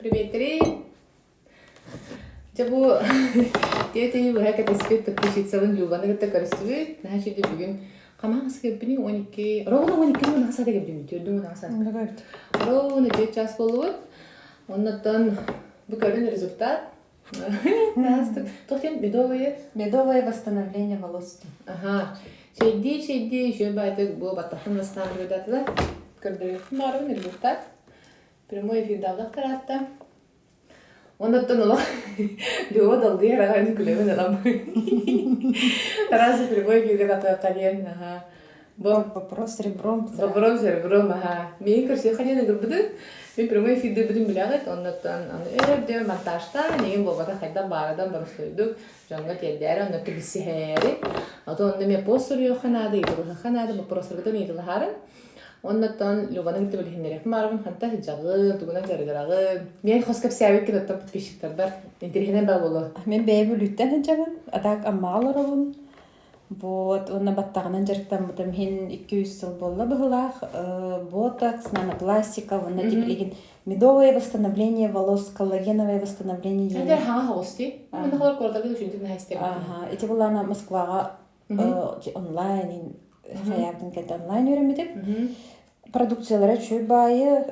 Приветтерин! Дьэ бу тиэтэйи быһа кэтэспит подписчицабын Любаны кытта көрүстүбүт. Наһаа үчүгэй бүгүн хамаан кэлбини 12 ровно 12 уон аҕыс саата кэлбитим. Төрдүн уон аҕыс саата. Ровно 4 час буоллубут. Оннуттан бу көрүн результат. Туох диэн медовое? Медовое восстановление волос. Ага. Чэйдии чэйдии еще байтык бу баттахтан восстанавливать көрдөрүөхпүн баҕарабын результат. Прямой эфирдаах тараатта. Оннуттан олох Лёва долгуйар аҕай күлэбин ылам. Тараас прямой эфиргэ татыахха диэн аха. Бу Вопрос ребром. Вопрос ребром аха. Миигин көрсүөххэ диэн ыгырбытын. Мин прямой эфирдирбитин билэҕит. Оннуттан аны өрдө монтажтаан эйигин буолбата хайдах баарадан боростуойдук дьоҥҥо тиэрдээри оннук билсиһээри. А то онно эмиэ пост суруйуохха наада, ыйыталаһыахха наада, боппуруостаргытын ыйыталаһаарын. Оннуттан Любаны кытта билиһиннэриэхпин баарбын ханта сылдьаҕын, тугунан дьарыгыраҕын. Миэн хос кэпсээбиккин оттон подписчиктарбар интэриэһинэй баа буолуо. Мин бэйэ Бүлүүттэн сылдьабын, а так Аммаҕа олоробун. Вот, уонна баттаҕынан дьарыктаммытым иһин 200 сыл буолла быһыылаах. Ботокс, нанопластика уонна тип медовое восстановление волос, коллагеновое восстановление диэн. Это хаҥа хоҕус дии. Мин холор куратарга үчүгдүк наһаа Ага, ити буллаана Москваҕа онлайн хайаабытын кэнтэ онлайн үөрэммитим. Продукциялара үчүгэй баайы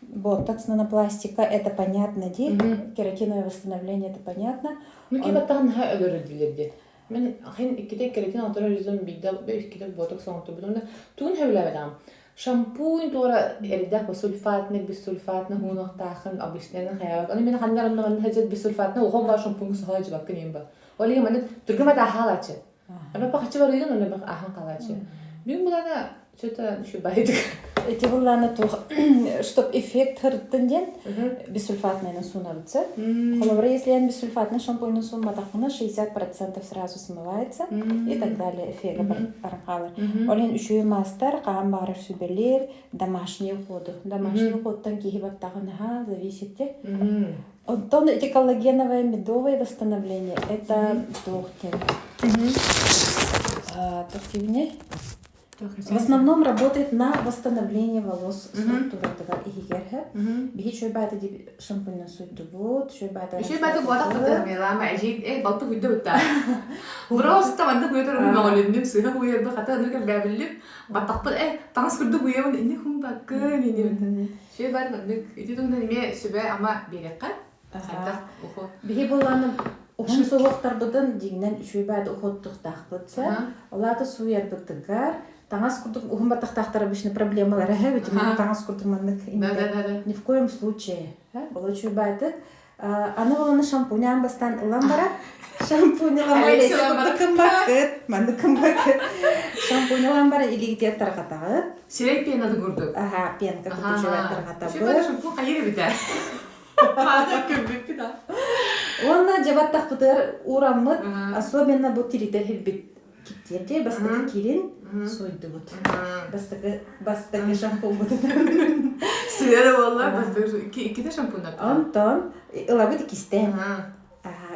ботокс, нанопластика это понятно дии. Кератиновое восстановление это понятно. Ну ким баттаҕын наһаа өлөрүлдүлэр диэн. Мен хин иккитэ кератин оҥорор резон биирдэ иккитэ ботокс оҥорторбутум да тугун сөбүлээбэтэҕим. Шампунь туора эрдээх сульфатный, бессульфатный хуунуохтаахын обычныйын хайаабат. Оны мен ханнар онно манна сылдьар бессульфатный оҕом бар шампунь соһо дьыбаккын иин ба. Ол иһин маннык түргэн бата аһаалааччы. Ама хачы барыйын онно бах ахан хаалааччы. Бүгүн булана что-то еще байдык. Эти буллаана туох чтоб эффект хырыттын диэн бессульфатныйны суунабытса. Холобура, если я бессульфатный шампуньны суумматахпына 60% сразу смывается и так далее эффега баран хаалар. Ол иһин үчүгэй маастар хаһан баҕарар сүбэлиир домашний уходу. Домашний уходтан киһи баттаҕынаһа зависит те. Онтон эти коллагеновое медовое восстановление это туох диэн туох диибиний В основном работает на восстановление волос структуратыгар иһигэр биһи үчүгэй баата дип шампуньнан суйдубут үчүгэй баата Үчүгэй баата буотах бытыамыйлаама эжиит э балты хуйда бутта Просто манна хуйа турар мөҕүлүннүм сыһа хуйарба хата аны кэрбээбиллим баттахпын э таҥас курдук хуйабын инни хумбаккын инни Үчүгэй баат маннык ити туһунан эмиэ сүбэ ама биэриэххэ хайдах уху Биһи буллааны уһун суһуохтарбытын дьиҥинэн үчүгэй баата ухуоттуохтаахпыт сэ. Ол аата сууйарбытыгар таҥас курдук уһун баттахтаахтар обычно проблемалара эбит таҥас курдук маннык ни в коем случае ол үчүгэй баатык аны ол шампунь аан бастаан ылан баран шампунь ылан баран кымбаккыт маннык кымбаккыт шампунь ылан баран илиигитигэр тарҕатаҕыт сирэй пенаты курдук аха пенка курдук үчүгэй тарҕатабыт шампунь хайыр эбитэ Маана көрбүппүт а. Уонна дьэ баттахпытыгар уураммыт, особенно бу тиритэ иһирбит киптиэрдии бастакы кирин суйдубут. Бастакы бастакы шампунбутун. Сыара буолла бастакы иккитэ шампуннар. Онтон ылабыт иккистээн.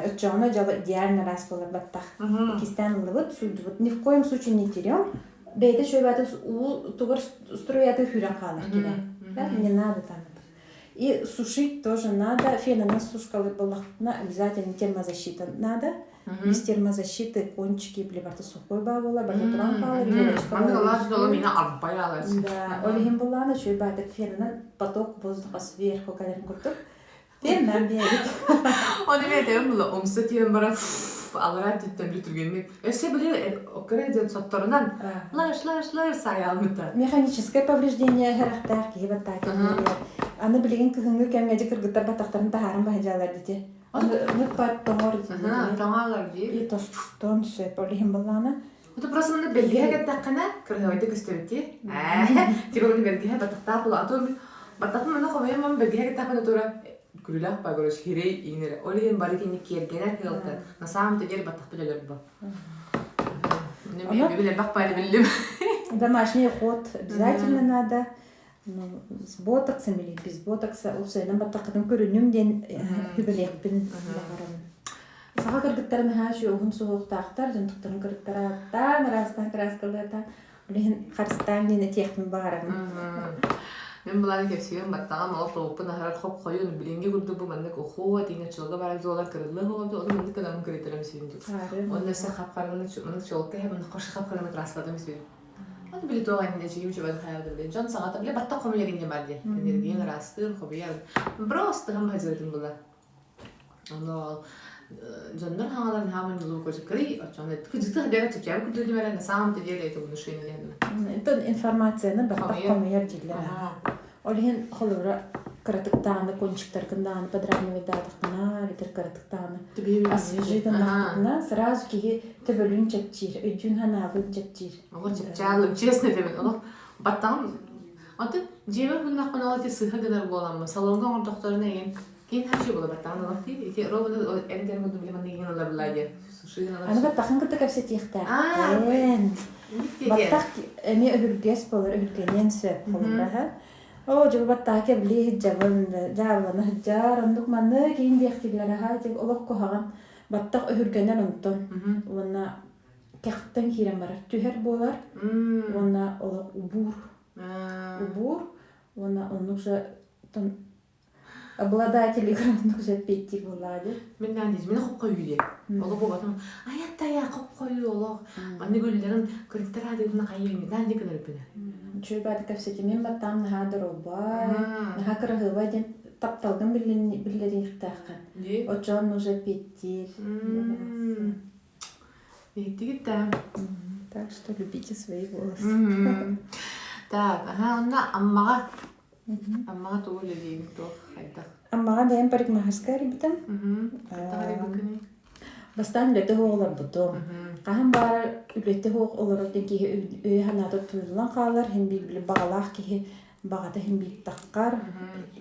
Оччоҕуна дьоло идеально раз буолар баттах. Иккистээн ыллыбыт, суйдубут. Ни в коем случае не терем. Бэйэтэ шөбөтө уу тугар струята хүрэн хаалар кини. Не надо там. И сушить тоже надо. Фенаны сушкалыыр буоллахпытына обязательно термозащита надо. Без термозащиты кончики барыта сухой баа буолар, барыта туран хаалар, Да, ол иһин буллаана үчүгэй баатык фенынан поток воздуха сверху кэлэрин курдук. Феннан биэбит. Оны мен була умса тиэн баран алара түттен бүтүргенник. Өссө били оккара ден сотторунан лаш лаш лаш саялмыта. Механическое повреждение харахтаах киһи баттаакы Аны билигин кыһыҥҥы кэмҥэ дьэ кыргыттар баттахтарын таһааран баһыдьаалар дити. Аны пат тоҥор Тоҥоолор дии. И тостон сөп ол иһин буллаана. Это просто маны бэлгэһэ кэттэххинэ кырыһабайда көстөбүт дии. Типа маны бэлгэһэ баттахтаах була. А то баттахпын маны хомуйан маны бэлгэһэ кэттэхпинэ тура күлүлээх па короче хирей иҥнэрэ. Ол иһин бары кинини киэргэнэр сыалтан на самом деле баттахпын өлөрбө. Мен элбэх пааны биллим. Домашний уход обязательно надо. Ну, с ботоксом или без ботокса упсайынан баттаххытын көрүнүҥ диэн сүбэлиэхпин баҕарабын. Саха кыргыттарын наһаа үчүгэй уһун суһуохтаахтар, дьонтуктарын кыргыттарааттаан, араастаан кырааскалыатаан, ол иһин харыстаан диэн этиэхпин баҕарабын. Мин былааны кэпсиэм баттаҕым ол тобукпун аһарар хоп-хойун билиҥҥи курдук бу маннык ухуо тиҥэ чулга барар золар кырыллыах оҕобду ону маннык гынаммын кырыйтарам сүбүн дьик. Онно өссө хап-хараны маннык чолка иһэ маннык хош хап-хараны краскалатым сүбүн. Аны били туох айнын эчигим чубан хайабыта били дьон саҥата били баттах хомуйар инньэ бар диэн. Энергиян ыраастыыр, хомуйар. Просто хам хадьырытын була. Ону дьоннор хаҥаларын хааман дылуу кырый оччоҕуна кыдьыты дэрэ чэпчээбит курдук димэрэ на самом деле это внушение. Итон информацияны баттах хомуйар дииллэр. Ол иһин холобура кыратыктааны кончиктаргын даҕаны подравнивайдаатаххына эбэтэр кыратыктааны освежитыннаххына сразу киһи төбөлүн чэпчиир, өйдүүн ханаалын чэпчиир. Олох чэпчээн, честно этэбин, олох баттаҕым Атын дьиэбэр гыннахпына ол ити сыыһа гынар буоламмын салоҥҥа оҥордохторуна эйигин киин хаччы буола баттаҕын олох дии ити ровно эрдэрин курдук били манна игин ылабылаа диэн Аны баттахын кытта кэпсэтиэхтээхпин. Баттах эмиэ өһүргэс буолар, өһүргэниэн сөп холобура. Оо, дьыл баттаха кэбилии сылдьабын, дьаабылана сылдьар, оннук маннык иин диэхтииллэр аһаа, тип олох куһаҕан. Баттах өһүргэнэр онтон. Уонна кэхтэн киирэн барар, түһэр буолар уонна олох убуур. Убуур уонна оннук же обладатель оннук же петти буоллаҕа дии. Мин наан дии, мин хоп хойуу диэн. Олох буолбатым. Айаттая хоп хойуу олох. Маннык үллэрин кыргыттар аадыыбына хайыы наан дии гынар үппүнэ. Үчүгэй баады кэпсэтим. Мин баттаам наһаа доруобай, наһаа кыраһыабай диэн тапталгын биллэриэхтээххин. Оччоон уже петтиир. Иһиттигит да. Так что любите свои волосы. Так, ага, онно Аммаҕа. Аммаҕа тугу үлэлиигин, туох хайдах? Аммаҕа бэйэм парикмахерская арыйбытым. Хайдах арыйбыккыный? Бастаан үлэтэ суох олорбутум. Хаһан баҕарар үлэтэ суох олорор диэн киһи өйө-санаата тутуллан хаалар, иһин биир баҕалаах киһи баҕата иһин биир таххар,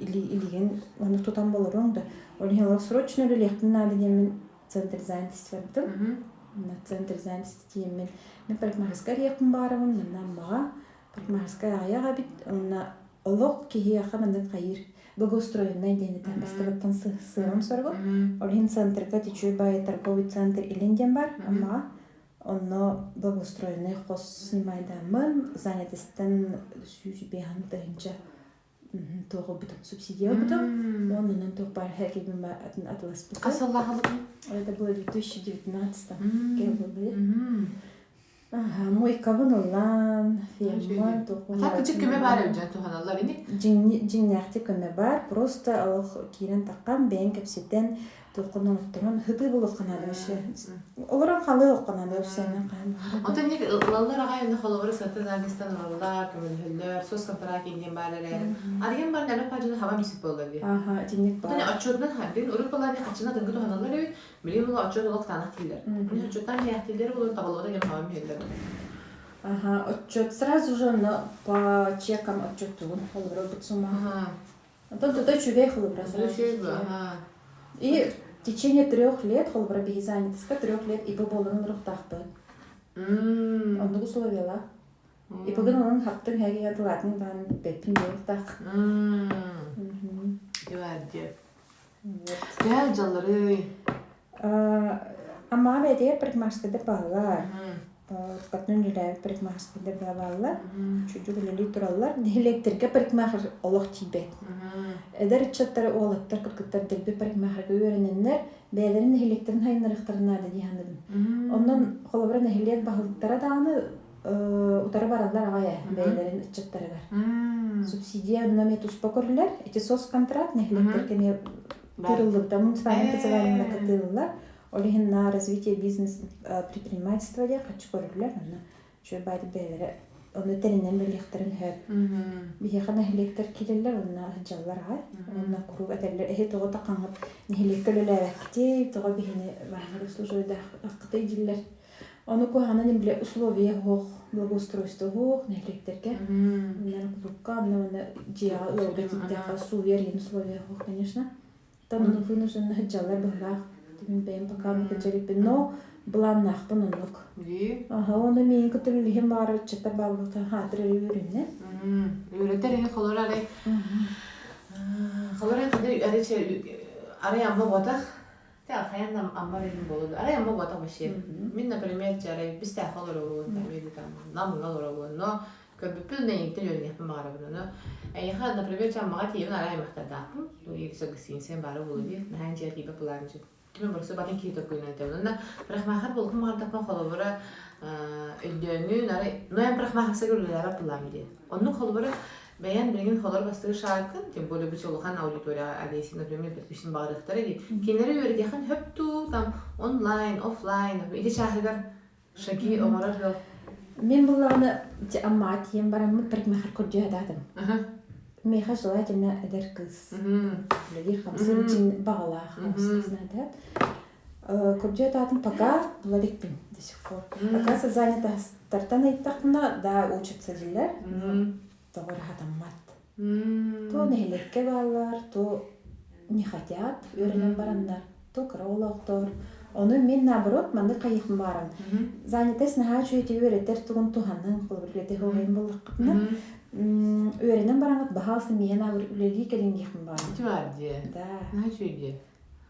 илиигин ону тутан болоруоҥ да. Ол иһин олох срочно үлэлиэхпин наада диэммин центр занятости барбытым. Центр занятости тиийэммин мин парикмахерскай арыйыахпын баҕарабын, манна Аммаҕа парикмахерскай аҕыйах эбит, уонна олох киһиэхэ маннык хайыыр благоустроеннай диэн этэ бастакыттан сыалым соругум. Ол иһин центрга Течуй баай торговый центр Илин диэн бар Аммаҕа. Онно благоустроеннай хос снимайдааммын, занятостан 105 тыһыынча туох ылбытым, субсидия ылбытым. Оннунан туох баар хэкибин атын атыласпытым. Хас сыллаах ылбытым? Это было в 2019 кэлбили. Ага, мойкабын ылан, ферма туохпун Так кычык көмө баар эбит дьон туһаналлар ини? Дьиҥнээхтик көмө баар. Просто олох киирэн таххан, бэйэҥ кэпсэтэн, туоххун оҥотторон, хытыы булуохха наада вообще. Олорон халыахха наада вообще хаһан. Онтон ник ылаллар аҕай онно холобура саты занятостан ылаллар, көмөлөһөллөр, соцконтракт диэн баар эрээри. Адыгын бар нэлэ пажыны хаба мисит буоллар дии. Аха, итинник баар. Отон отчетунан хардин урут балаани хачына тынгы туһаналлар эбит, билигин була отчет олох таанах тииллэр. Мин отчеттан миэхтииллэр булан табаллара кем хаба миһэллэр. Ага, отчет сразу же на по чекам отчеттугун холобура бут сумма. Онтон тута үчүгэй холобура сразу. И в течение 3 лет холобура биһи занятоска 3 лет ИП буолан олоруохтаахпыт. Оннук условиялаах. ИПгын онон хаптыҥ хэги тылаатын даҕаны бүппэппин диэхтаах. Дьэ. Төһө дьалларый? Аммаҕа бэйэтигэр парикмахерскайдар бааллар. Уруккаттан үлэлээбит парикмахерскайдар бааллар. Чудьук үлэлии тураллар. Нэһилиэктэргэ парикмахер олох тиийбэт. Эдэр ыччаттар, уолаттар, кыргыттар дэлби парикмахерга үөрэнэннэр, бэйэлэрин нэһилиэктэрин хайыннарыахтарын наада дии саныыбын. Онон, холобура, нэһилиэк баһылыктара даҕаны утары бараллар аҕай ээ бэйэлэрин ыччаттарыгар. Субсидия онно эмиэ туспа көрүллэр. Ити соцконтракт нэһилиэктэргэ эмиэ тыырыллыбыта муниципальный образованиеларга тыырыллар. Ол иһин на развитие бизнес предпринимательства диэн харчы көрүллэр. Онно үчүгэй баайдык бэйэлэрэ ону тэринэн билиэхтэрин сөп. Биһиэхэ нэһилиэктэр киирэллэр, онно сылдьаллар аҕай. Онно куруук этэллэр, эһи тоҕо таххаҥҥыт нэһилиэккэ үлэлээбэккитий, тоҕо биһини баһаҕар услуживайдааххытый дииллэр. Ону куһаҕанын бile условия суох, благоустройство суох нэһилиэктэргэ. Онно кулуупка, онно уонна дьиэҕэ ыалга тиийдэххэ сууйар иһин условия суох, конечно. Там вынужденно сылдьаллар быһыылаах. Мин бэйэм пока сылдьар иликпин, но былааннаахпын оннук. Аха, уонна миигин кытта үлэлиһим баҕарар ыччаттар бааллыттан хаатыр эрэ үөрүннэ. Үөрэтэр иһин холор арай холор арай амма буотах хайан амма район буолуо арай амма буотах вообще мин например арай бистээхэ олоробун там намҥа олоробун но Көрбүппүн да эйигиттэн үөрэниэхпин баҕарабын. Ону эйиэхэ, например, Аммаҕа тиийэбин арай аймахтардаахпын. Гостиницам баара буолуо дии. Наһаа дьиэ тиийбэт былаан Кими боросу батын киһи толкуйунан этэбин. Онно парикмахер буолуохпун баҕардахпына холобура өйдөөҥҥүн арай ноем парикмахерскайга үлэлээбэт былаам диэн. Оннук холобура бэйэм билигин холор бастыыр шааркын, тем более бу улахан аудиторияҕа Олеся, например, подписчик баҕарыахтара дии. Кинилэри үөрэтиэххин хөп дуу, там онлайн, офлайн, ити чааһыгар шаги оҥорор ыал. Мин буллаҕына ити Аммаҕа тиийэн бараммыт парикмахер көрдүү сатаатым. Миэхэ желательно эдэр кыыс үлэлиир хамсыыр дьиҥ баҕалаах знаете. Көрдүү сатаатым пока була иликпин до сих пор. Оказывается, занятостартан ыйыттахпына да учатся дииллэр, тоҕо эрэ хатаммат. То нэһилиэккэ бааллар, то не хотят үөрэнэн бараннар, то кыра олохтор. Ону мин наоборот маннык хайыахпын бааран. Занятость наһаа үчүгэй үөрэтэр тугун туһаныҥ, холобур үлэтэ оҕойун буллаххытына, үөрэнэн бараҥҥыт баһаалыста миэхэ наоборот үлэлии кэлиҥ диэхпин бааран. Ити баар дии. Да. Наһаа үчүгэй дии.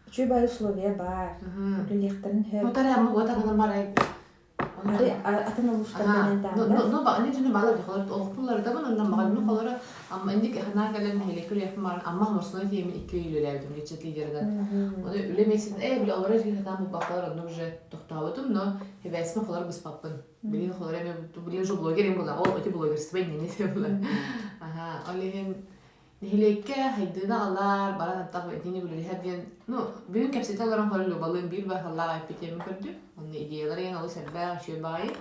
Үчүгэй баай условия баар. Үлэлиэхтэрин сөп. Отара ама уотарынан барай Ары атын улуустарга Ну, ну, ани дьону баалар холор олохпулларытабын онно маҕанны холоро амма инник ханаа кэлэн нэһилиэккэ үлэхпин баран амма хоморсунан тиэмин икки ый үлэлээбитим иччит лидерынан ону үлэ месяцин э били олорор сатаан булбаккалар онно уже тохтообутум но хибээсмин холор быспаппын билин холор эми билин уже блогер им була ол эти блогерство иннини була аха ол иһин Нэһилиэккэ хайдыыны аҕалар, баран аттах итини үлэлэһэр диэн, ну, бүгүн кэпсэтэ олорон хору Любалыын биир баһыллаах эппитиэмин көрдүм. Онно идеялар иһин олус элбэх, үчүгэй баҕайы.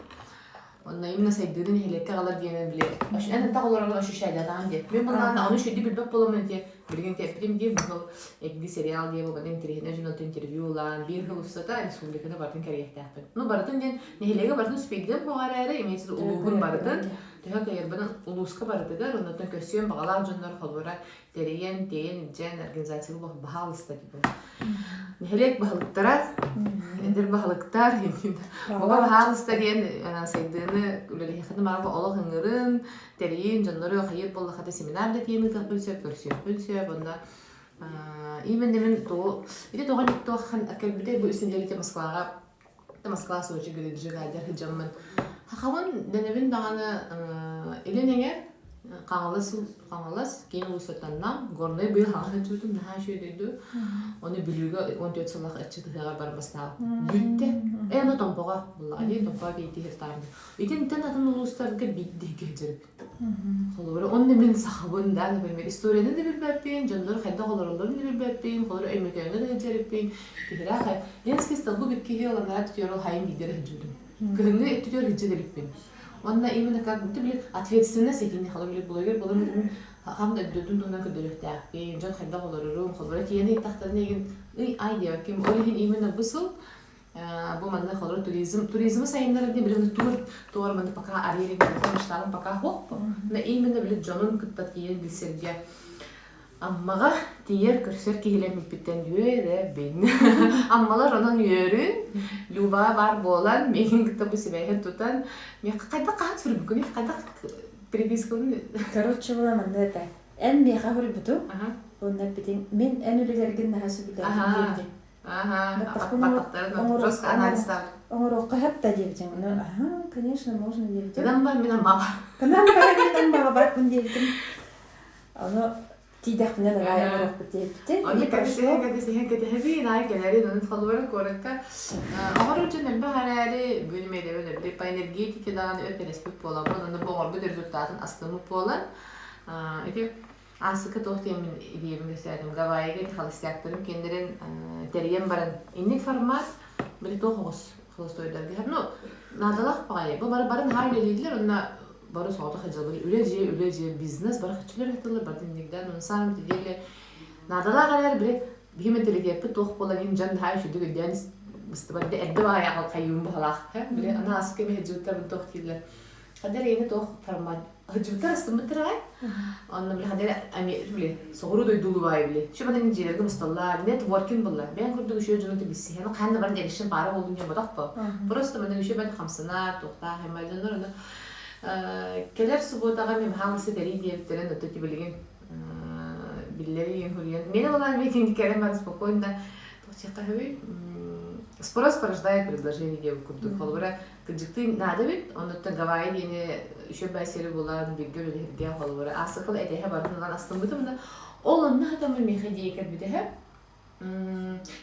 Онно именно сайдыыны нэһилиэккэ аҕалар диэнин били эн аттах олорорун ощущайдатаҕын диэн. Мин буллаҕына ону үчүгэйдик билбэт буоламмын ити билигин кэппитим дии бу эгди сериал диэ буолбатын интэриэһинэй дьоннортон интервью ылан биир сыл устата республиканы барытын кэрийиэхтээхпин. Ну барытын диэн нэһилиэгэ барытын успейдыам суоҕа эрээри имеется в виду улууһун барытын Төһө кыайарбынан улууска барытыгар, оннуттан көрсүөн баҕалаах дьоннор холобура тэрийэн, тиэйэн илдьэн организацияны баһаалыста типа. Нэһилиэк баһылыктара, эдэр баһылыктар, оҕо баһаалыста диэн сайдыыны үлэлэһиэххитин баҕарба олох ыҥырын, тэрийин, дьоннору хайыыр буоллахата семинар да тиийэн ыытыахпын сөп, көрсүөхпүн сөп, онно именно мин тоҕо ити тоҕо туох кэлбитэ бу үс нэдиэлэ Москваҕа Москва Сочи Геленджик сылдьаммын хахабын дэнэбин даҕаны илин эҥэр Хаҥалас Хаҥалас киин улуустартан Нам Горнай быйыл хаҥас сылдьыбытым наһаа үчүгэй дойду ону Бүлүүгэ 14 сыллаах ыччат ыһыаҕар баран бастаабыт бүттэ э ону Томпоҕо буллаҕа дии Томпоҕо киһи итинтэн атын улуустарга биирдэ сылдьарбыт Холобура, онно мин сахабын да, например, историяны да билбэппин, дьоннор хайдах олороллорун да билбэппин, холобура, Өймөкөөҥҥө да сылдьар Киһилээх Ленский столбу икки киһи ыланара түтүөр ол хайын биирдэ эрэ сылдьыбытым. Кыһыҥҥы өттүгэр сылдьа иликпин. Уонна именно как будто били ответственность этиини холобура били блогер буолан хам да өйдөтүн туһунан көрдөрүөхтээхпин, дьон хайдах олорорун, холобура тиийэн ыйыттахтарына игин ый ай диэбэккин, ол иһин именно бу сыл бу манна холобура туризм туризмы сайыннарар диэн билин тур туор манна пока арыйар масштабын пока суох но именно били дьонун кытта тиийэн билсэргэ Аммаҕа тиийэр көрсөр киһилэммиппиттэн үөрэбин. Аммалар онон үөрүн, Любаҕа баар буолан, миигин кытта бу сибээһин тутан, миэхэ хайдах хаһан суруйбуккун, хайдах перепискабын Короче, була манна это. Эн миэхэ суруйбутуҥ, уонна эппитиҥ, мин эн үлэлэргин наһаа сөбүлээтим диэбитиҥ. Баттахпын жестко анализтаабыт. Оҥоруохха сөп да диэбитиҥ. Ону аха, конечно, можно диэбитим. Кынан бар мин аммаҕа. Кынан бар мин аммаҕа барбын диэбитим. Ону тиийдэхпинэ давай оҥоруохпут диэбитим. Онно кэтэсиһэн кэтэсиһэн кэтэһэбин, аай кэлэрин, онон холобура куоракка оҕор дьон элбэх эрээри, бүгүн эмиэ дэбин по энергетике даҕаны өр кэтэспит буоламмын, онно бу оҥорбут результатын астыммыт буолан, ити Аасыка туох диэммин идеябын кэпсээтим. Гавайига ити холостяктарым кинилэрин тэрийэн баран инник формат били туох оҕус холостойдарга ну наадалаах баҕайы. Бу бары бары наһаа үлэлииллэр онно бары соҕотох сылдьаллар. Үлэ дьиэ, үлэ дьиэ, бизнес бары хаччылар ыһытыллар бары инникдэн на самом деле наадалаах эрээр били биһи менталитеппит туох буолан иһин дьон наһаа үчүгдүк өйдөөн быстыбат эрдэ баҕайы аҕал хайыым баһалаах били ана аска эми сылдьыбыттарбын туох дииллэр Хадэр эйини туох формат Сылдьыбыттар астыммыттар аҕай. Онно били хадэр ами били соҕуруу дойдулуу баайы били. Şu бадан дьиэлэргэ мусталлар, нетворкинг булла. Бэйэн курдук үчүгэй дьону билсиһэн, хаһан да баран эришин паара буолун диэн ботох по. Просто манна үчүгэй бан хамсанар, туохтаах эмэ дьоннор ону кэлэр субуотаҕа мен хаамысы тэрий диэбиттэрин өттө билигин биллэрийин хуруйан. Мени булан мен кэлэн бар спокойно туох чехха хөбүй. Спрос порождает предложение диэбит курдук. Холобура, кырдьыктыы наада эбит, оннуттан Гавайи диэни үчүгэй баай сири булан, бииргэ үлэлэһэргэ холобура, аасыкыл этэһэ барытын ылан астыммытым да, ол онно хатаммын миэхэ идея кэлбитэһэ.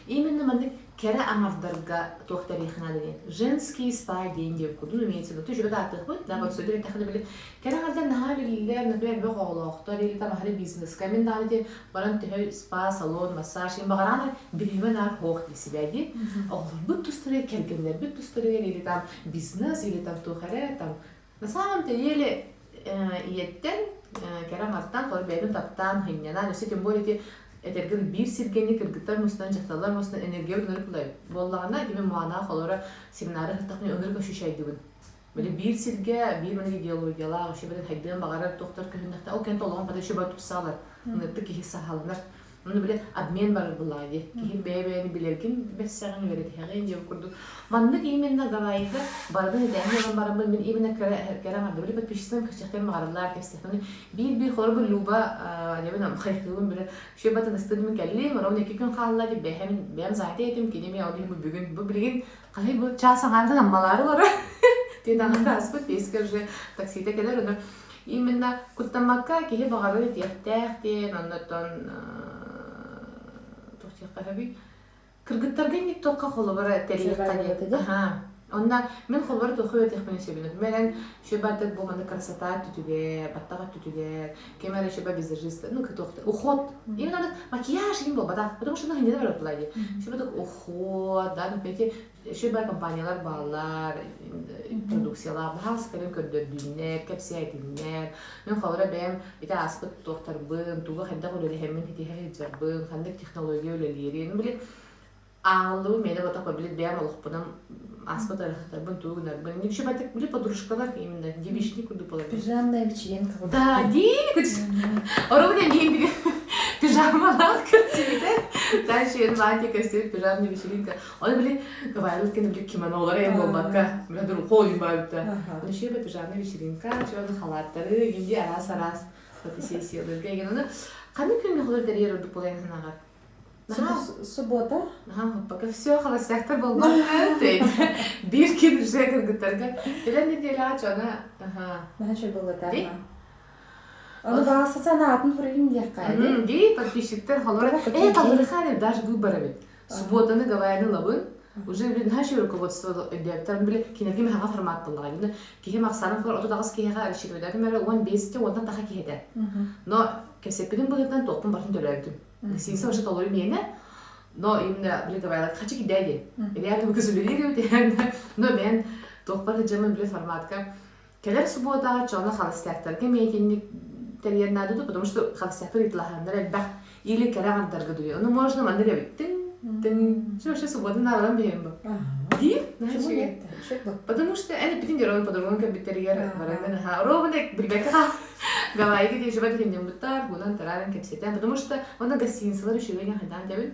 Именно маннык кэрэ аҥардарга туох тэриэх наада диэн. Женский спа диэн диэбит курдук имеется в виду. Үчүгэй ааттыахпыт, да, барсыйдыр эттэххинэ били кэрэ аҥардар наһаа үлэлииллэр, например, элбэх оҕолоохтор или там аһары бизнеска. Мин даҕаны ити баран төһө спа, салон, массаж им баҕараан бириэмэ наар суох дии себя дии. Оҕолорбут тустарыгар, кэргэннэрбит тустарыгар или там бизнес, или там туох эрэ там на самом деле ийэттэн кэрэ аҥартан холор бэйэбин таптаан сынньанан өссө тем более ити этэргин биир сиргэни кыргыттар мустан дьахталлар мустан энергия ынырык ылай буоллаҕына ити мин муанаах холоро семинары ыһыттахпына ынырык ощущайдыбын били биир сиргэ биир маннык идеологиялаах өссө били хайдыан баҕарар туохтар көһүннэхтэ ол кэнтэ олоҕун хата өссө тупсаалар ынырыктык киһи саһаланар. Ону били обмен барар былаа дии. Киһи бэйэ-бэйэни билэргин бэссэҕин, үөрэтиһэҕин диэн курдук. Маннык именно Гавайига барытын этээһин ылан бараммын мин именно кэрэ кэрэ аҥарда били подписчицам көрсүөхтэрин баҕарыллар кэпсиэхтэрин биир-биир холобур Люба дебин хайхыыбын били шөбатын ыстыдым кэллим ровно 2 күн хаалла дип бэйэм бэйэм заайта этим кини мен ол бу бүгүн бу билигин хаһый бу чаас аҥаарынан аммалаары олорор тиэн аҥаара аспыт пиэскэ уже таксита кэлэр ону Именно куттаммакка киһи баҕарар этиэхтээх диэн, оннуттан туох диэххэ сөбүй? Кыргыттарга инник туохха холобура тэрийиэххэ диэн. Аха. Онно мин холобура туохха үөрэтиэхпин сөбүн. Мэлэн шөбатык бу маннык красота түтүгэр, баттаҕа түтүгэр, ким эрэ шөба визажист, ну туох уход. Именно макияж им буолбатах, потому что ну не барар дии. Шөбатык уход, да, ну эти Үчүгэй компаниялар бааллар, продукциялаах баһаас кэлин көрдөрдүннэр, кэпсээтиннэр. Мин холобура бэйэм ити ааспыт туохтарбын, тугу хайдах үлэлэһэммин ситиһэ сылдьарбын, ханнык технология үлэлиирин, били ааҕыллыбын миэнэ ботох били бэйэм олохпунан ааспыт ыарахаттарбын тугу гынарбын. Үчүгэй били подружкалар именно девичник курдук буолар. Пижамная вечеринка. Да, дии, Оруобуна миин били пижамалаах көрсүбүтэ. Дальше мен Ваня көрсүбүт пижамная вечеринка. Оны били говорил кини били кимонолары эм буолбакка, били дурухо ойумаабыта. Оны шебе пижамная вечеринка, чөөн халааттары, инди араас-араас фотосессияларга еген оны ханнык күҥҥэ холор дэрийэр ордук буолайын санааҕар? Суббота. Пока все холостяктар болбакка биир күн уже кыргыттарга кэлэн неделяҕа чона Наһаа буолла Ону баҕаса санаатын хуруйун диэххэ Дии подписчиктар холор э талырыха даже выбор эбит субботаны гавайны лабын уже били наһаа үчүгэй руководство өйдөөбүттэр били кинилэргэ миһаҕа формат буллаҕа киһи махсанын холор 38 киһиэхэ рассчитывайдатым эрэ 15 уонтан таха киһи этэ но кэпсэппитим быһыытынан туохпун барытын төлөөбүтүм Гостиница вообще толору миэнэ, но именно били говорят, хочу кидали. Реально көсүлэлиир эбит но бэйэн туохпар сылдьаммын били форматка кэлэр субботаҕа чоно холостяктарга миэтинник тэрийэр наада ду потому что холостяктар ыйытылаһаннар элбэх или кэрэ аҥардарга дуйа ну можно маннык эбит тыҥ тыҥ все вообще суббота наалан биһиэм бу диир потому что эн эппитин дьоруон по-другому кэлбиттэригэр бараннан аха ровно билбэккэ хаал Гавайига диэжибэт итиннэммиттар, буунан тараарын кэпсэтэн, потому что онно гостиницалар үчүгэй хадаан диэбин.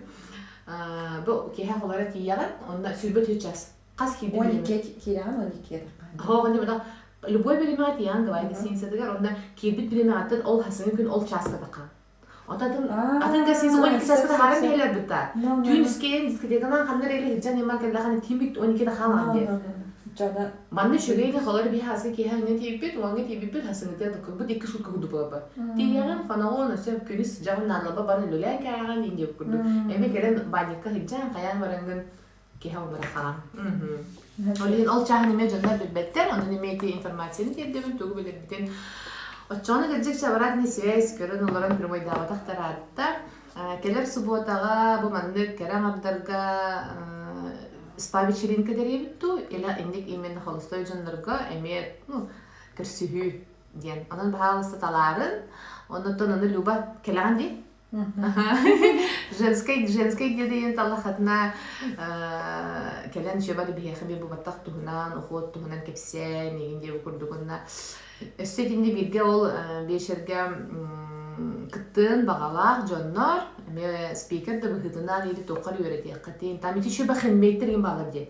Бу киэһэ холора тиийэҕин, онно 24 час. Хас киирбит 12 киирэҕин, 12 Хоҕ онно любой биримэҕэ тиийэҕин Гавайи гостиницатыгар, онно киирбит биримэҕиттэн ол хасыҥы күн ол чааска таххан. Атын атын гостиница 12 чааска тахааран биһэлэр бытта. Түүн үскэйэн дискотеканан ханна эрэ илэ сылдьан иман кэллэххинэ тиийбит 12 хаалаҕын диэн. Дьоно Манна үчүгэй да холор биһи аска киэһэ аҥҥа тиийбиппит, уоҥҥа тиийбиппит хасыҥытыа бу икки сутка курдук буолба. Тиийэҕин, хоноҕун, өссө күнүс сыдьаҕын наадалба баран үлэлээн кээҕин индия курдук. Эми кэлэн баанньыкка сылдьан, хайаан бараҥҥын киһи олбара хаан. Ол иһин ол чааһын эмиэ дьоннор билбэттэр, онон эмиэ ити информацияны тиэрдэбин, тугу билэрбитин. Оччоҕуна кырдьык обратный связь көрөн олорон прямойдаабатах тараатта. Кэлэр субуотаҕа бу маннык кэрэ аҥардарга спа-вечеринка тэрийэбит дуу или инник именно холостой дьоннорго эмиэ ну, көрсүһүү диэн. Онон баһаалыста талаарын, оннуттан ону Люба кэлэҕин дии? Женскай женскай диэн таллахатына кэлэн шөбат биһиэхэ би бубаттах туһунан, ухуот туһунан кэпсээн, игин диэбит курдук онно өссө итинни бииргэ ол биэчэргэ Кыттыан баҕалаах дьоннор эмиэ спикер да быһыытынан или туоххар үөрэтиэххитин. Там ити еще бахинмейттер игин баалар диэн.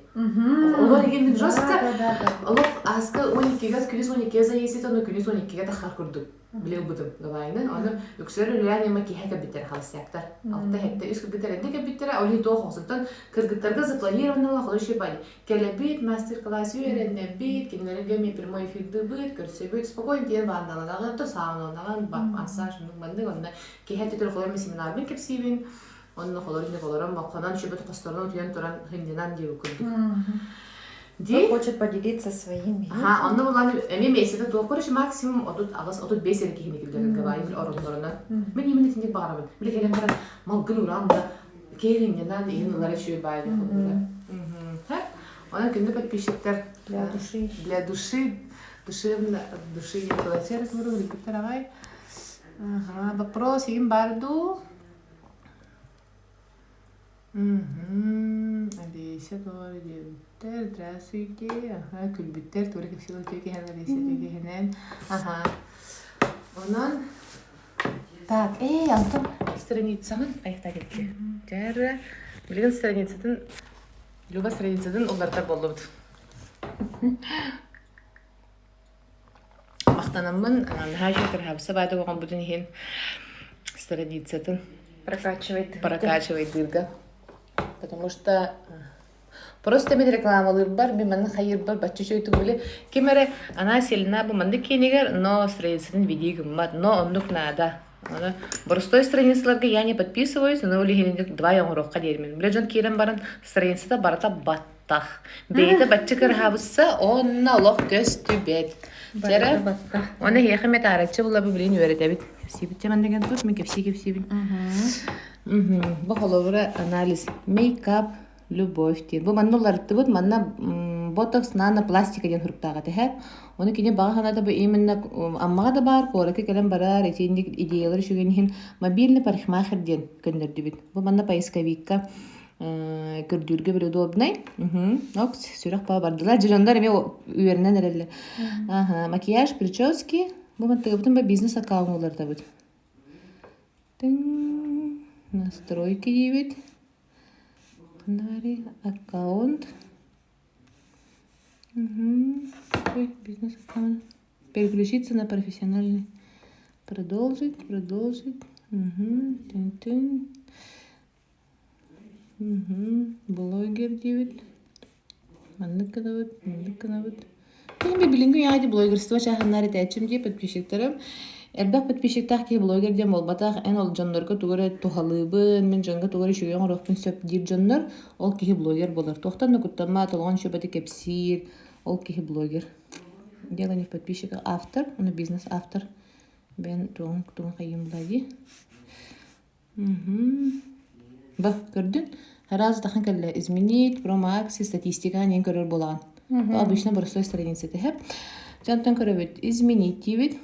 Олор игин жестко олох ааска 12-ге күнүс 12-ге заездит, ону күнүс 12-ге тахар курдук. Били ылбытым габайны. Ону үксүлэр үлэлээн има киһэ кэлбиттэр холостяктар. Алта хетте үс кыргыттар эрдэ кэлбиттэрэ, ол иһин туох оҥсуттан кыргыттарга запланированного холощи бали. Кэлэбит, мастер-класс үөрэннэбит, кинилэргэ эмиэ прямой эфирдыыбыт, көрсөбүт, спокойно тиийэн баанналанаҕын, то сауналанаҕын, массаж маннык онно киһи өттүтүр холор семинарбын кэпсиибин, онно холор инник олорон моххонон шөбөт хосторун утуйан туран хынньанан диэбит курдук. Ди хочет поделиться своими. Ага, онно булан эми месяца туох короче максимум 38 35 эрэ киһини киллэрэргэ баайым ороннорунан. Мен именно итинник баҕарабын. Били кэлэн баран малгын ураан да киэҥиннэнэн иһин ылара үчүгэй баай холбура. Онон күндү подписчиктар для души для души душевно от души диэн репетитор аҕай. Ага, вопрос им бар дуу? Олеся говорит диэбиттэр, здравствуйте, ага, күлбүттэр, туора кэпсиил үтүө киһи Олеся үтүө киһинэн, ага. Онон Так, эй, Антон, страницаҕын айахтаа кэлбитэ. Дьэ, билигин страницатын, Люба страницатын уларытар буоллубут. Махтанаммын, наһаа үчүгэй кыраһаабысса баайдык оҥорбутун иһин страницатын прокачивайдыырга. Прокачивайдыырга. Потому что Просто мин рекламалыырбар, мин манна хайыырбар бачча үчүгэй били ким эрэ она сильна бу маннык киинигэр, но страницатын видео гыммат, но оннук наада. Аны боростой страницаларга я не подписываюсь, но ол давай оҥоруохха диэримин. Бile дьон киирэн баран страницата барыта баттах. Бэйэтэ бачча кыраһаабысса, онно олох көстүбэт. Дьэрэ, оны эһиэхэ эмэ таарыччы булабы билин үөрэтэбит. Кэпсиибит дьэ манна тут мин кэпсии кэпсиибин. Бу холобура анализ мейкап Любовь диэн. Бу манна уларыттыбыт, манна ботокс нанопластика диэн суруктаах этэ һэ. Ону кини баҕа санаата бу именно Аммаҕа да баар, куоракка кэлэн барар, итинник идеялар үчүгэн иһин мобильный парикмахер диэн көннөрдүбүт. Бу манна поисковикка көрдүүргэ били удобнай. Ок, сүрэх баа бардылар. Дьоннор эмиэ үөрэнэн эрэллэр. Ага, макияж, прически. Бу мантыгыбытын бу бизнес аккаунт уларытабыт. Настройки диибит. Канарий аккаунт. Угу. Ой, бизнес-аккаунт. Переключиться на профессиональный. Продолжить, продолжить. Угу. Тын-тын. Угу. Блогер диэбит. Маннык гынабыт, маннык гынабыт. Киһи билиҥҥи үйэҕэ ити блогерство чааһыннар этээччим дии подписчиктарым. Элбэх подписчиктаах киһи блогер диэн буолбатах, эн ол дьоннорго тугу эрэ туһалыыбын, мин дьоҥҥо тугу эрэ үчүгэй оҥоруохпун сөп диир дьоннор, ол киһи блогер буолар. Туохтан да куттаммат, олоҕун үчүгэйдик кэпсиир, ол киһи блогер. Дело не в подписчиках, автор, он бизнес-автор. Бэйэн тугун тугун хайыым буолла дии. Ба, көрдүн? Араас дахан кэллэ. Изменить, промо-акции, статистика диэн көрөр буолаҕын. Бу обычно боростуой страница тэһэ. Дьонтон көрөбүт. Изменить диибит.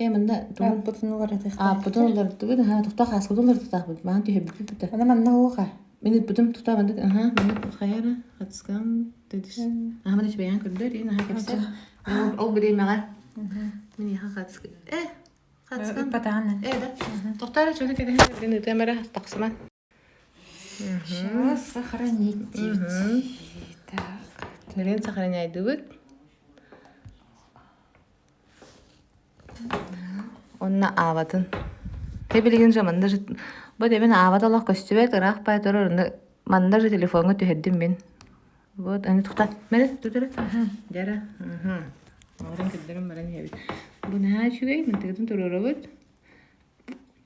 Э, манна Ааппытын уларытыахтаахпыт. Ааппытын уларыттыбыт. Аха, тухта хааскытын уларытыахтаахпыт. Махан түһэрбиппит быта. Ана манна уоха. Мин ыппытым тута маннык аха, маннык хайара хатыскам тэдис. Аха, маны бэйэн көрдөр, ин аха кэпсэ. Ол бириэмэҕэ. Мин яха хатыска. Э, Ыппатаҕын. Э, да. Тохтоо чөлү кэтэһэн эргин ыытыам эрэ тахсыман. Сейчас сохранить Так. Нелен сохраняйдыбыт. Онно аабатын. Те билигин же манна же бу дебин аабат олох көстүбэт ыраах бай турар онно манна же телефоҥҥа түһэрдим мин. Вот, аны тухта. Мэрэ, тутара. Дьара. Оҕорон көрдөрөн баран иһэбит. Бу наһаа үчүгэй, мынтыгытын туруорабыт.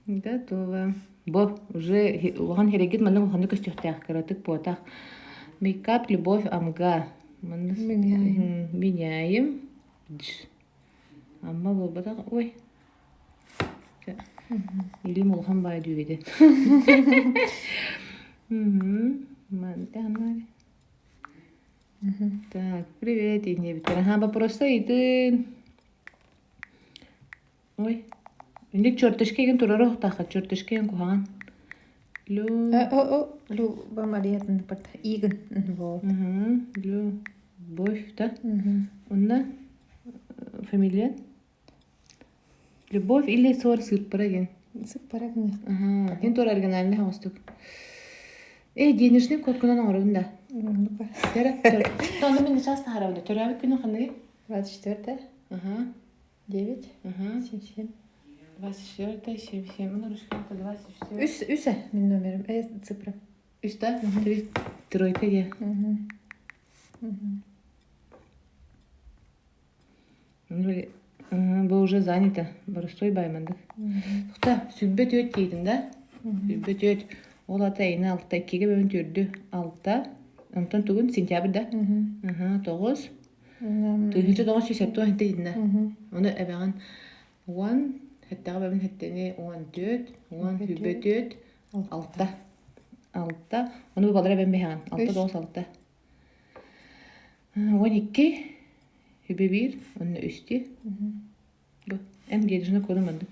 Готово. Бу, уже улахан хэрэгит манна улаханнык көстүөхтээх, кыратык буотах. Мейкап, любовь, амга. Манна меняем. Амма буолбатах. Ой. Илиим улахан баай дүүгэтэ. Мантан Так, привет, иннебиттэр. Аха, вопроста ыйытын. Ой, инник черточка еген турара охтаха, черточка еген куһаҕан. Лю. О, Люба Мария Игн. Вот. Любовь, да? Онна фамилия? Любовь или сор сыыппара диэн. Сыппара гына. Аха, кин туора оригинальный оҥостук. Эй, денежный кодкунан оҥоробун да. Ну-ка. Төрө, төрө. Тону мин сейчас таһарабын да. Төрөөбүт күнү ханныгый? 24 Аха, 9 аха. 7 7. 24 7 7. Ну, русский это 24. Үс, үсэ мин номерим. Э, цифра. Үс да? Три, тройка де. Мгм. Мгм. Ну, бу уже занято. Боростой баймандык. Тухта, сүлбэ түөт диэтин да? Сүлбэ түөт. Ол ата эйне алта, иккигэ бөбүн түрдү. Алта. Онтон тугун сентябрь да? Аха, тоҕус. Тыһыынча тоҕус сүүс сэттэ уон диэтин да? Ону эбэҕин уон, хэттэҕэ бөбүн хэттэни уон түөт, уон сүлбэ түөт, алта. Алта. Ону бу балара эбэн биһэҕин. Алта тоҕус алта. 12 үбэ биир уонна үстүү. Бу эн денежный кодум маннык.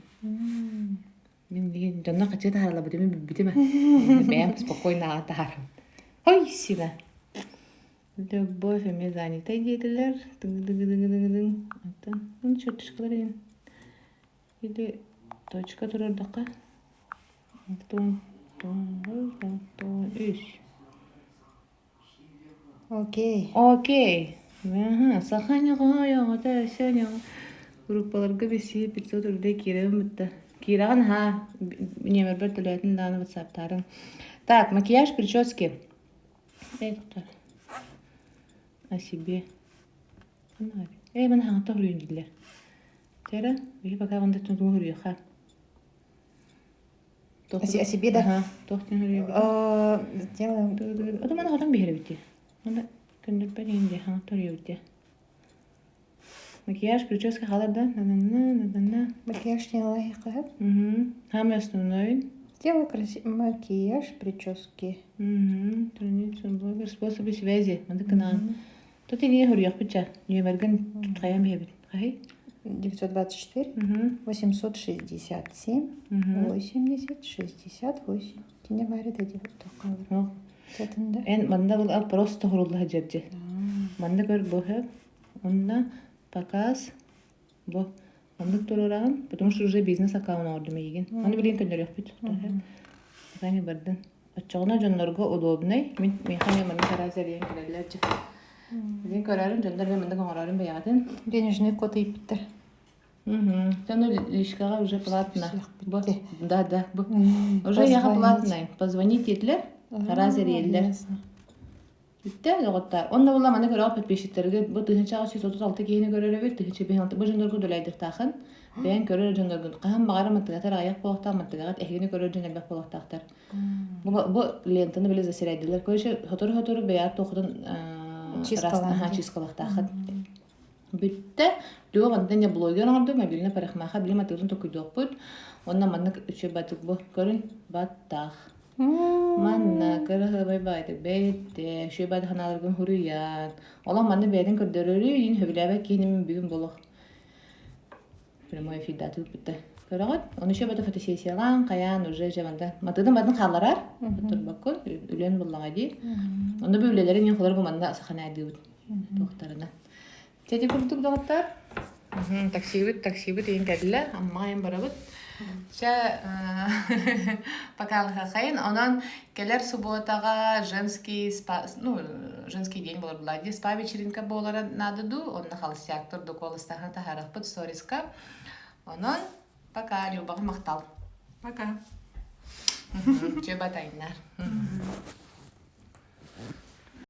Мин билигин дьонно хаччы таһааралабытым мин билбитим ээ. Бэйэм спокойно ааҕан таһаарабын. Ой, сина. Любовь эмиэ занятай диэтилэр. Тыҥ-дыҥ-дыҥ-дыҥ-дыҥ. Оттон ну черточкалар иһин. Или точка турардахха. Алтан, тоҕус, алтан, үс. Окей. Окей. Аха, саха ньоҕойоҕото өссө ньоҕо группаларга бисии 500 рублей киирэбин бытта. Киирэҕин аһаа, ньиэмэрбэр төлөөтүн даҕаны ватсаптаарыҥ. Так, макияж, прически. Эй, доктор. О себе. Эй, маны хаҥатта хоруйун дииллэр. Тера, биһи пока ванда тутуу хоруйуха. О себе, да? Ага, туох диэн хоруйбут? Делаем. Ото маны хотон биһирэбит дии. Маны көннөрбөр иһин дии, хаҥатта хоруйабыт дии. Макияж, прическа халар да? На-на-на, на-на-на. Макияж делала хап. Угу. Самый основной. Делаю красивый макияж, прически. Угу. Страница, блогер, способы связи. Маны кынаан. Тут ине хоруйахпытча. Нүөмэргин тутхайан биһэбит. Хай? 924 Угу. 867 Угу. 80 68. Тине бары да деп тоққалар. Тетінде. Эн манна был просто хорулла дьэрдьи. Манна көр бу Онно показ бу оннук туруораҕын, потому что уже бизнес аккаунт оҥордум эйигин. Аны билигин көннөрүөхпүт. Пока не бардын. Оччоҕуна дьоннорго удобнай. Мин миэхэ эмиэ маннык араас эрийэн кэлэллэр дьэ. Билигин көрөөрүм, дьоннор эмиэ маннык оҥорорум бэйэҕитин. Денежный код ыйыппыттар. Угу. Ну, личкаҕа уже платно. Бу, да, да, бу. Уже яха платный. Позвонить диэтилэр, араас эрийэллэр. Бүттэ, доҕоттоор. Онно буолла маны көрөҕүт подписчиктарга бу 1836 киһини көрөр эбит, 1056 бу дьоннорго үлэлээдихтаахын. Бэйэҥ көрөр дьонноргун хаһан баҕарар мантыгатар аҕыйах буолуохтаах, мантыгаҕыт эһигини көрөр дьон элбэх буолуохтаахтар. Бу, бу лентаны били засирайдылар. Короче, сотору-сотору бэйэҕит туохутун Чисткалаан. чисткалахтааххыт. Бүттэ. Туох онтон не блогер оҥордум, мобильный парикмахер били матыытын токуйдуохпут. Уонна маннык үчүгэй батык бу көрүн баттах. Манна кыраһыабай баайда бэйдэ, үчүгэй баайда ханааларгын хуруйан. Олох манна бэйэтин көрдөрөрүү иин сөбүлээбэт киһиним бүгүн болох прямой эфирдаатыбыт бүттэ. Көрөҕүт? Ону еще бата фотосессиялаан, хайаан уже же манда матыытын батын хаалларар. Турбаккын, үлэн буллаҕа дии. Онно бу үлэлэрин иин холор бу манна саханаайдыыбыт туохтарына. Дьэ ити курдук доҕоттоор, таксибыт, таксибыт иһин кэллэ, Аммаҕа айан барабыт. Чэ, покалыһахайын. Онон кэлэр субуотаҕа женский спа, ну, женский день буолар буолла дии, спа-вечеринка буолара наада дуу, онно холостяктар доколостаһан таһаарахпыт сториска. Онон пока, Любаҕа махтал. Пока. Чэ, батайнар.